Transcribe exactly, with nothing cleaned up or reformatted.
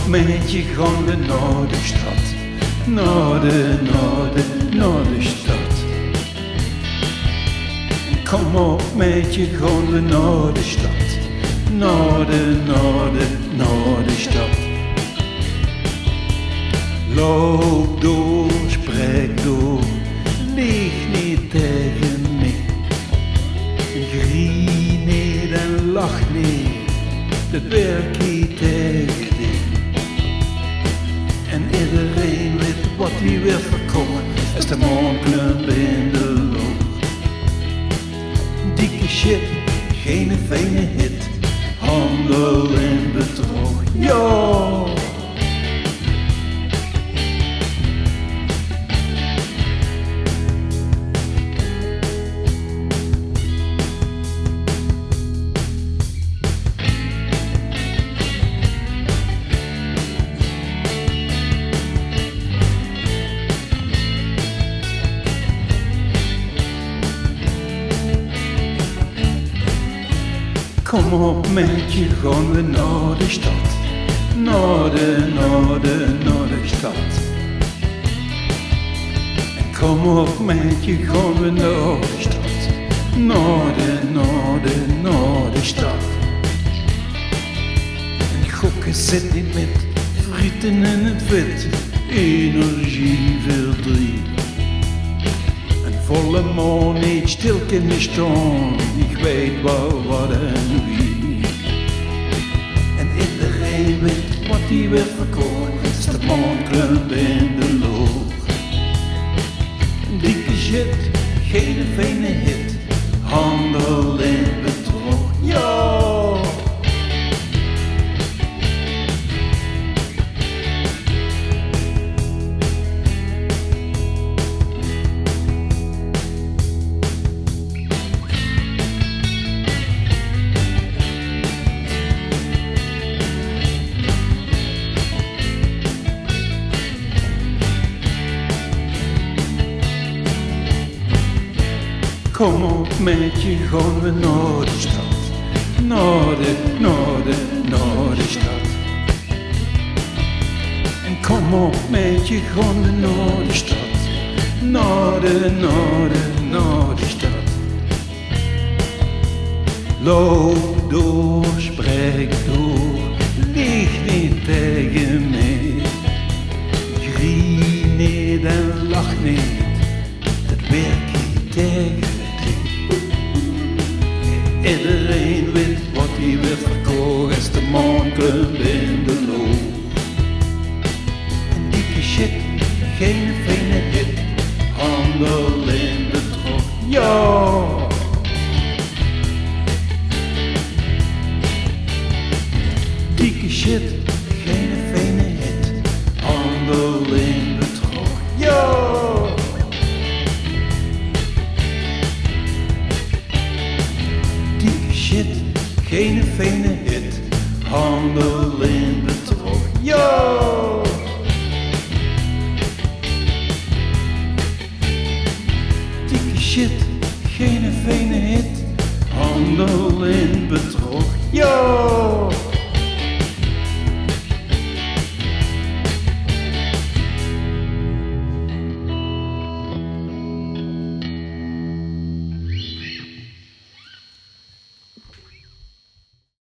Meidje, gaon we nao de stad. Nao de, nao de, nao de stad. Kom op, meidje, gaon we nao de stad. Nao de, nao de, nao de stad. Loup door, sprek door, lieg neet tege mich. Grien neet en lach neet, det wirk hie tege dich. En ederein wit waat hie wuuert verkoch, es de maon klump in de loch. Dikke shit, geine fijne hit, handel in bedrog. Jao! Kom op, meidje, gaon we nao de stad. Nao de, nao de, nao de stad. En kom op, meidje, gaon we nao de stad. Nao de, nao de, nao de stad. En gokke zit neet mit, friete in 't wit, energieverdriet. En volle maon neet stil kinne staon, ich weit waal waat en wie. En ederein wit waat hie wuuert verkoch, es de maon klump in de loch. Dikke shit, geine fijne hit, handel in bedrog. Jao! Kom op, meidje, gaon we nao de stad. Nao de, nao de, nao de stad. En kom op, meidje, gaon we nao de stad. Nao de, nao de, nao de stad. Loup door, sprek door, lieg neet tege mich. Grien neet en lach neet, det wirk hie tege dich. Ederein wit waat hie wuuert verkoch, es de maon klump in de loch. En dikke shit, geine